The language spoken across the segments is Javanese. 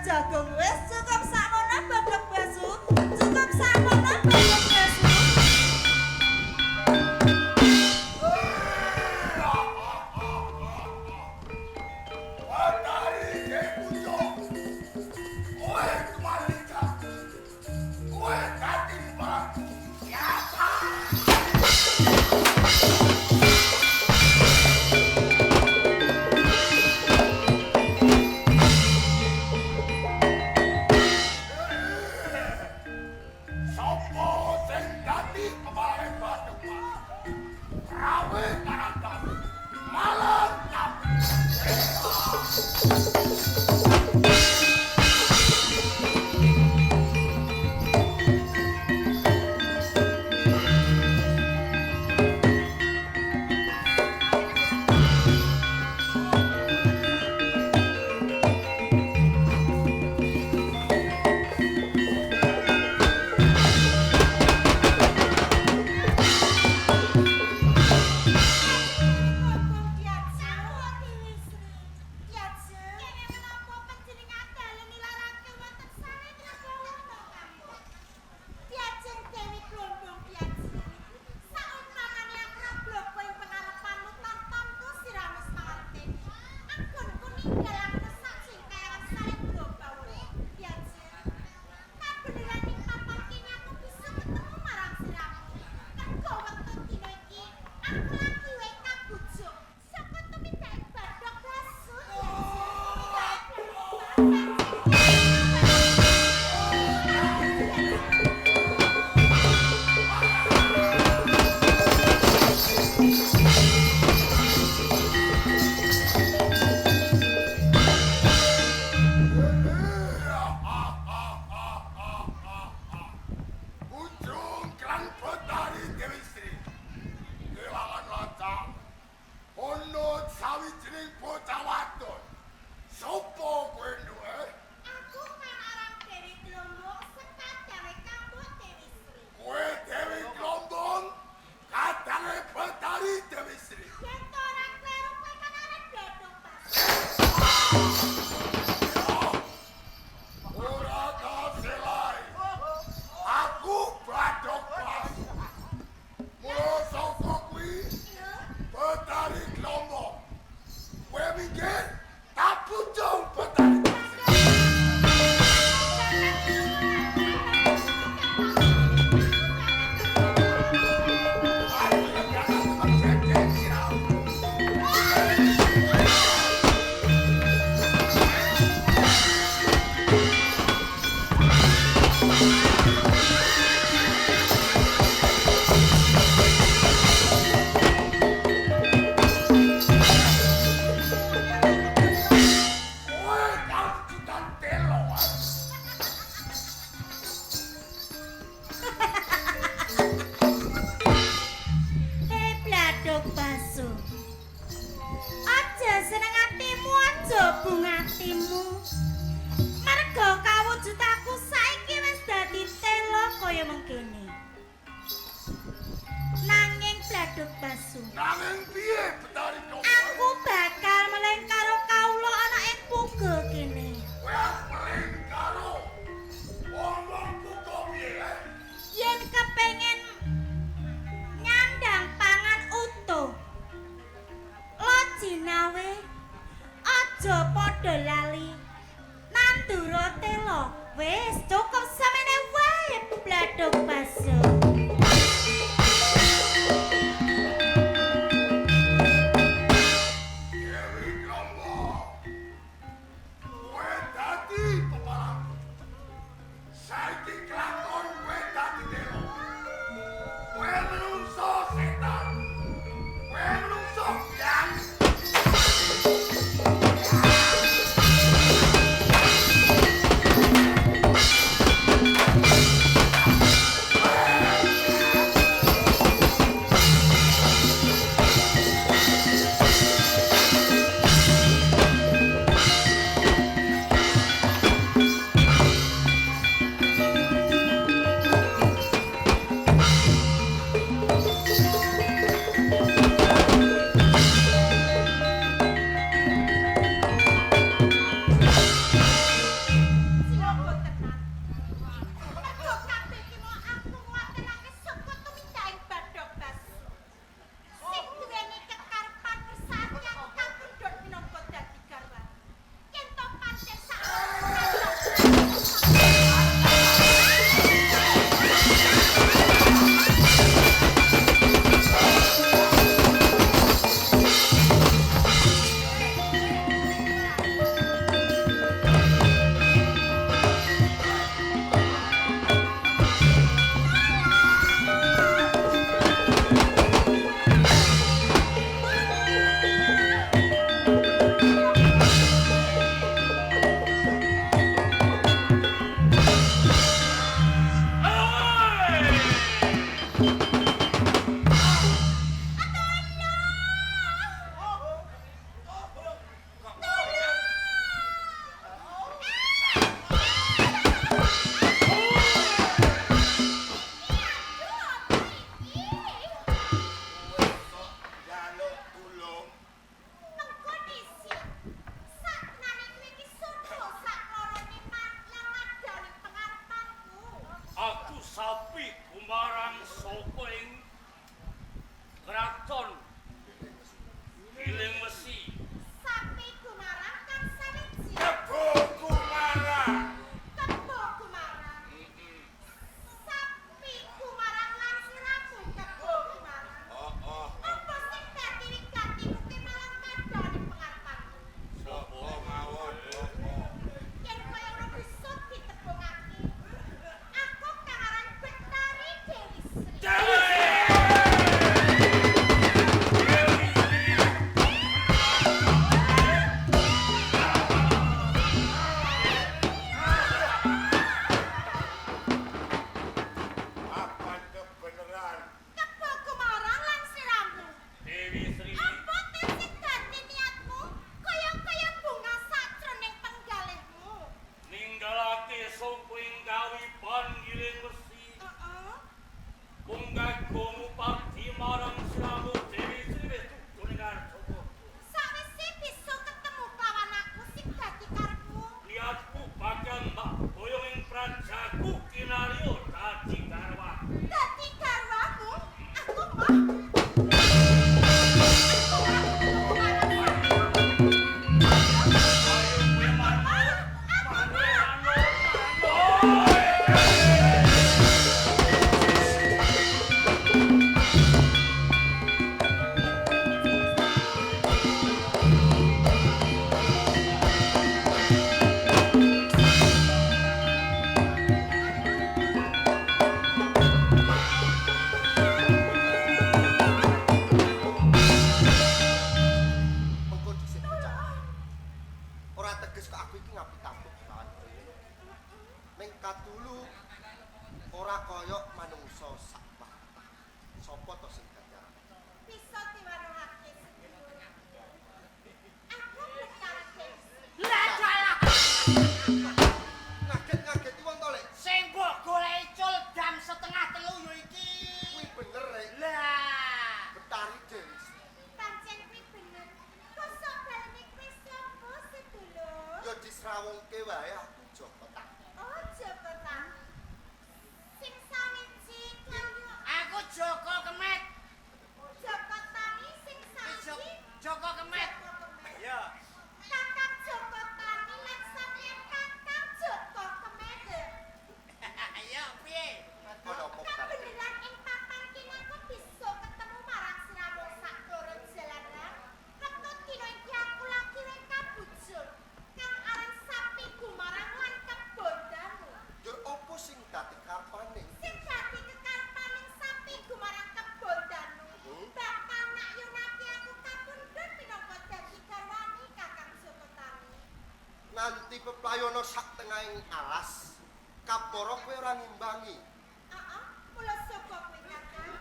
Jagung wis cukup sakmono Badhog Basu, cukup sakmono Badhog. mengkene. Nanging Bladhog Basu. Nanging piye Betari Kromo? Aku bakal meling karo kawula ana ing puga kene. Kowe arep meling karo wong-wong puga piye? Yen kepengin nyandang pangan utuh, lo jinawe aja padha lali nandura tela. Wis cukup semene wae Bladhog Basu. Dewi Kromo. Kowe dadi peparangku. Saiki kelakon kowe dadi tela. Kowe menungso setan. Kowe menungso biang. Cilaka tenan. Mergo kabeh iki mau aku nguwatirake saka tumindake Badhog Basu. Sing duweni kekarepan kersane aku kapundhut minangka dadi garwa. Yen to pancen sak Jaluk tulung. Mengko dhisik. Saknane kowe iki sudo saklorone lan madani pengarepanku. Aku sapi gumarang saka ing kraton Giling Wesi. Sapi gumarang kang sawiji. Kebo kumarang. Kebo gumarang. Sapi gumarang lan siramu kebo gumarang. Oh, oh. Apa sing dadi wigatimu ki malah kandhane pengarepanku? Sapa mawon? Oh, Yen kaya ngono bisa ditebungake. Aku kang aran Betari Dewi Sri. Dewi Sri! Dewi Sri! Apa kebenaran? Kebo gumarang lan siramu. Dewi Sri. Apa sing dadi niatmu kaya-kaya bunga sajroning penggalihmu? Ninggalake saka ing kawiban Giling Wesi. Heeh. Mung kagungmu pabdi marang siramu Dewi Sri wis tuju ning Arjaka. Sawise bisa ketemu kawan aku sing dadi karepmu. Niatku bakal mbak boyong ing prajaku kinaryo dadi garwa. Dadi garwamu, aku mah. Aku mah. Ayo kowe manut. Aku Manut, mah. manut, manut. Mengko dhisik bocah. Ora teges kok aku iki ngabdi tambuk kawan kowe. Ning kadulu ora kaya manungsa sak watak. Sapa to sing dadi arep? Bisa diwaruhake sedulur. Aku Betari Dewi Sri. Lah dalah. Ngaget-ngageti wong to, Lek. Sing mbok goleki cul dam setengah. peplayono sak tengahing alas, kapara kowe ora ngimbangi. Heeh, kula saka kowe Kakang.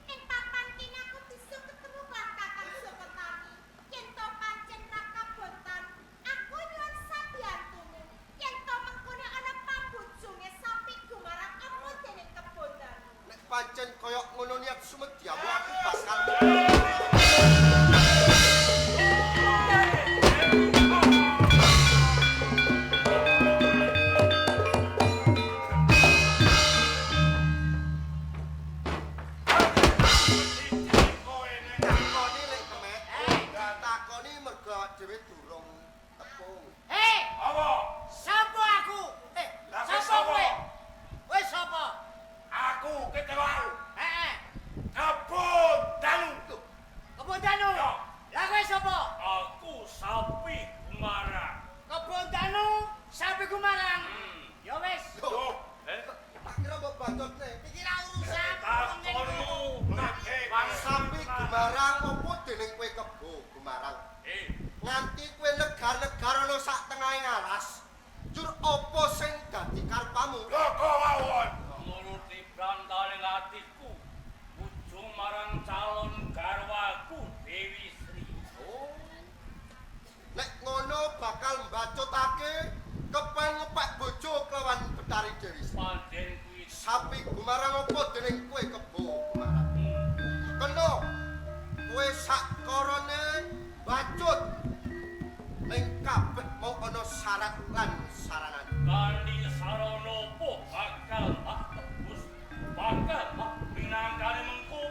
Ing papan kene aku bisa ketemu lan Kakang Saka Tani. Yen to pancen Raka Bontan, aku nyuwun sabiyantumu. Yen to mengkone ana pambojonge sapi gumarang apa dening kebondanmu. Nek pancen koyok ngono niat sumedyamu aku bakal takoni lek kemet. Takoni mergo dhewe durung tepung. Hei, Apa? sapa aku? Eh, Lah, kowe sapa sapa? kowe? Kowe sapa? Aku ketewau. Heeh. Kebon dalu. Kebon Danu. Ya. Lah kowe sapa? Aku sapi gumarang. Kebon Danu, sapi gumarang. Ya wis. Loh, Eh, tak kira mbok bacotne. Iki ra urusan takonmu. Sapi gumarang opo dening kowe kebo gumarang? Eh, Nganti kowe negar-negar ana sak tengahing alas. Jur opo sing dadi karepamu? Lho kok mawon. Nuruti brantane atiku ujung marang calon garwaku Dewi Sri. Oh. Nek ngono bakal mbacutake kepen ngepek bojo kelawan Betari Dewi Sri. Pancen kuwi Sapi gumarang opo dening kowe kebo gumarang? Kena kowe sakorone bacut ning kabeh mau ana syarat lan saranan. Kanthi sarana apa bakal tak tebus, bakal tak pinangkane mengko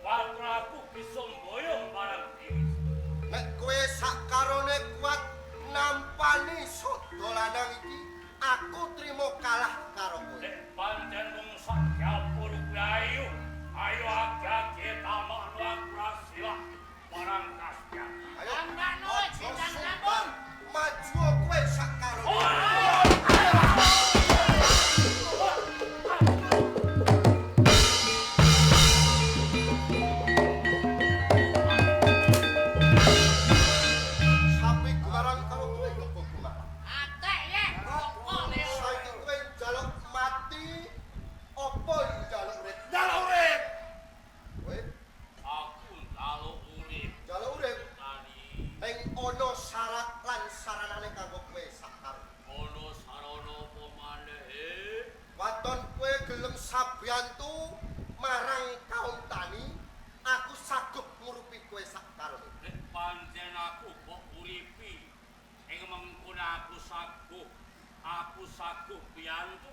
waktu aku bisa mboyong marang Dewi Sri. Nek kowe sakarone kuat nampani sodo lanang iki, aku trimo kalah karo kowe. Nek pancen wong sak dapur kuwi ayo, ayo age-age tamakno aku prasilah marang kasyan. Ayo. Tambahno, aja sindang sungkan. rampung. Maju kowe sakarone. Sapi gumarang karo kowe kebo gumarang. Atek ye, rokok le. Saiki kowe njaluk mati apa njaluk urip? Njaluk urip. Kowe Aku njaluk urip njaluk urip tani. ing ana syarat lan saranane kanggo kowe sakarone. Ana sarana apa maneh? eh? Waton kowe gelem sabiyantu marang kaum tani, aku sagup ngurupi kowe sakarone. Nek pancen aku mbok uripi ing mengkono aku saguh piyantu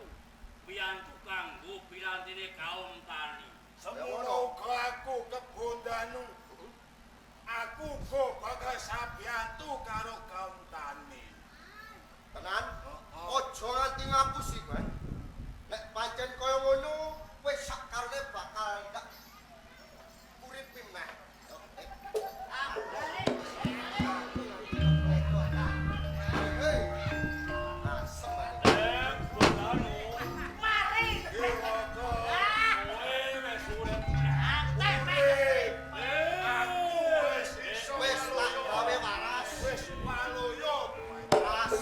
piyantu kanggo pilantine kaum tani. Semono uga aku kebon danu. Aku uga bakal sabiyantu karo kaum tani. Tenan? Aja nganti ngapusi kowe. Nek pancen kaya ngono, kowe sakarone bakal ndak uripi meh. Hei. Asem ae. Eh, Bondanu, Mari. Dewaga. kowe wis urip. Atek meh. Urip. Eh, Aku wis iso. Wis tak gawe waras. Wis waloyo. Waras.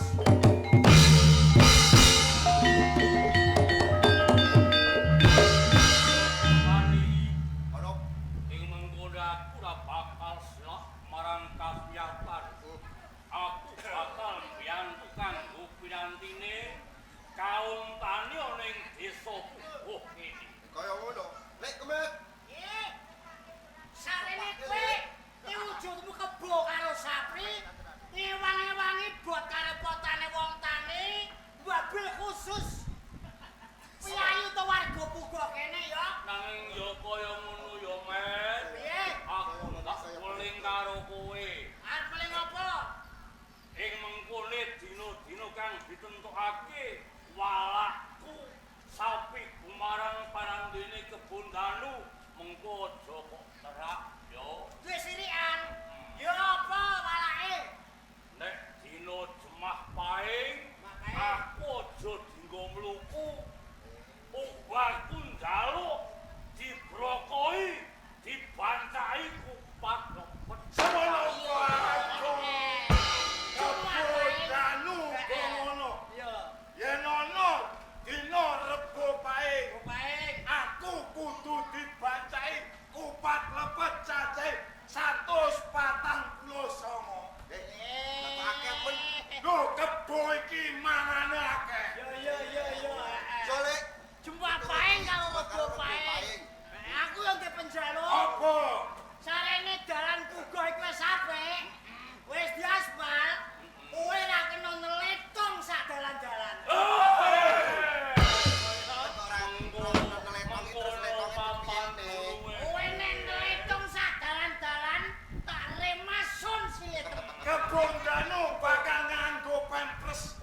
Kebondanu bakal nganggo pampers.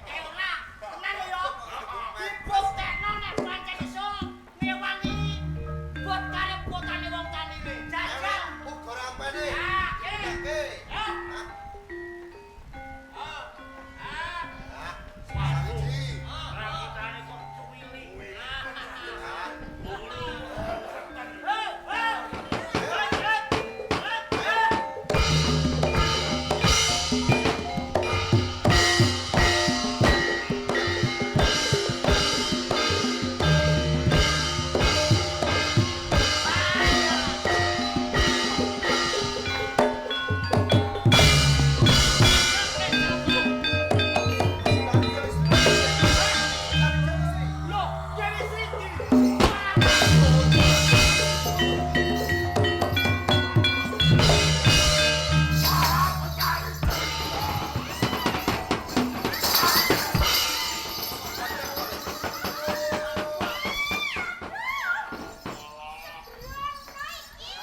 Eh ora, tenan lho yo. Dibuktekno nek pancen iso ngewangi bot karep kotane wong tani kuwi. Jajal. Uga rampene. Ah, eh. Oke. Ah. Ah, Ah. ah, sawiji. Rambutane kok cuwili. Ah, Hei, hei. Hei, hei. Hei, hei. Loh, Dewi Sri iki.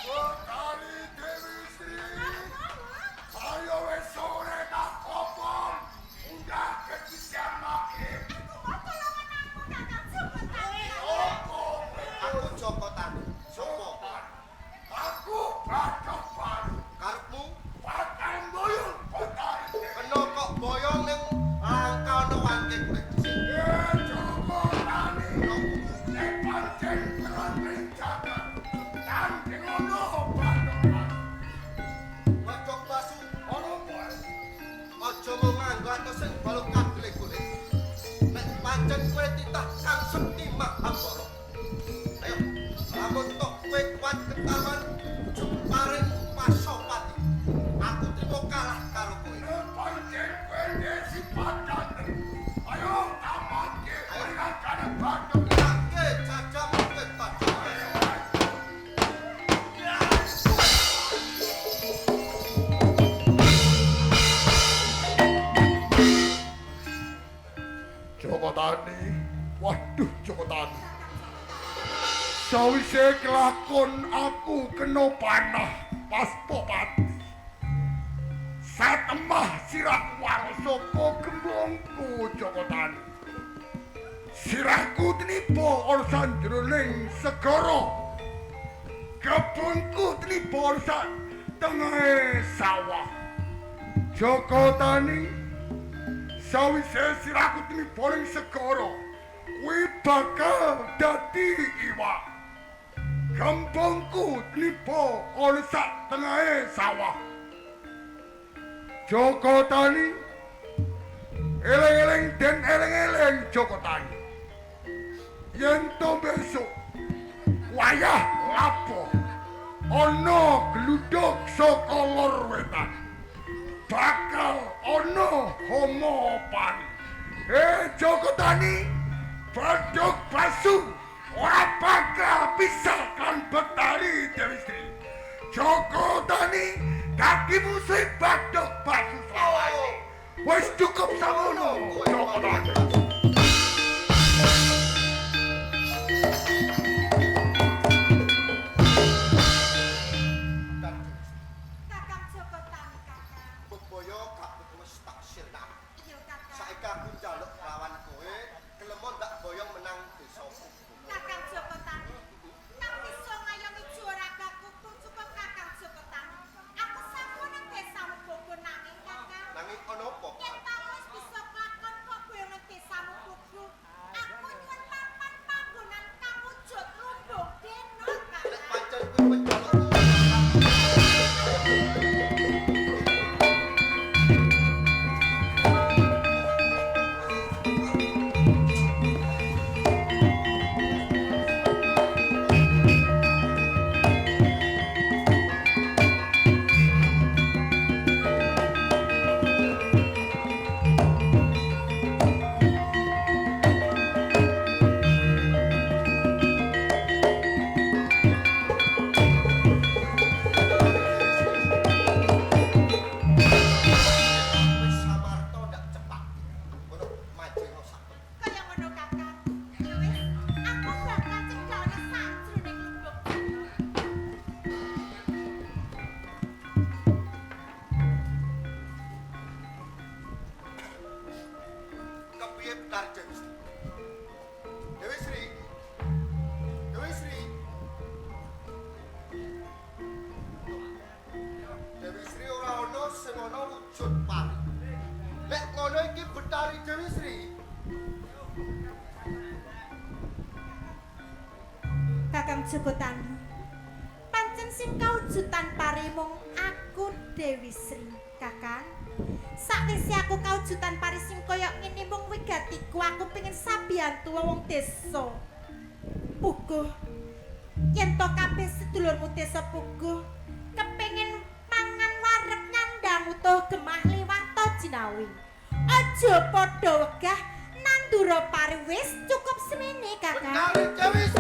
Betari Dewi Sri. Ayo wis sore tak kopong. Unggah kecisian maghrib. Aku mau tolongan aku Kakang Joko Tani. Opo? Aku Joko Tani. Sopo? Aku Bathok Basu. Karepmu Bakal mboyong Betari Dewi. kena kok boyong ning langka ana wangke kulit dhisik. Eh, Joko Tani. Nek pancen kerantri jagat. Tanding ono Bathok Basu. Bathok Basu, Ono apa? aja mung nganggo atus sing balung kadele kulit. Nek pancen kowe titah kang sekti Mahambara. Ayo, lamun tok kowe kuat ketaman jumparing Pasopati. Aku trimo kalah karo kowe. Nek pancen kowe sipatan. Ayo tamatke peringatan Bathok. Yake jajamu kowe Bathok Basu. Joko Tani, waduh Joko Tani. Sawise kelakon aku kena panah Paspopati. Satemah sirah wangsaka gembongku Joko Tani. Sirahku tiniba ana sanjroning segara. Kebunku tiniba ana sak tengahe sawah. Joko Tani, sawise sirahku tiniba ning segara, kuwi bakal dadi iwak. Gembongku tiniba ana sak tengahe sawah. Joko Tani, eling-eling den eling-eling Joko Tani. Yen to besok wayah lapo ana gluduk saka lor wetan. Bakal ana homo pari. Eh Joko Tani, Bathok Basu ora bakal bisa kan Betari Dewi Sri. Joko Tani, kakimu sing Bathok Basu selawase. Wis cukup samono, Joko Tani. Kakang Joko Tani Kakang. Bebaya gak wis tak sirna. Iya Kakang. Saiki aku njaluk lawan kowe, gelem ndak boyong menang desaku. Kakang Joko Tani. Kang bisa ngayomi juragaku cukup Kakang Joko Tani. Aku sampun nang Kakang Joko Tanu. Pancen sing kawujudan pari mung aku Dewi Sri, Kakang. Sakwise aku kawujudan pari sing kaya ngene mung wigatiku aku pengen sabiyantu wong desa. Puguh. Yen to kabeh sedulurmu desa Puguh kepengin mangan wareg nyandang utuh gemah liwat jinawi. Aja padha wegah nandura pari wis cukup semene, Kakang. Dewi.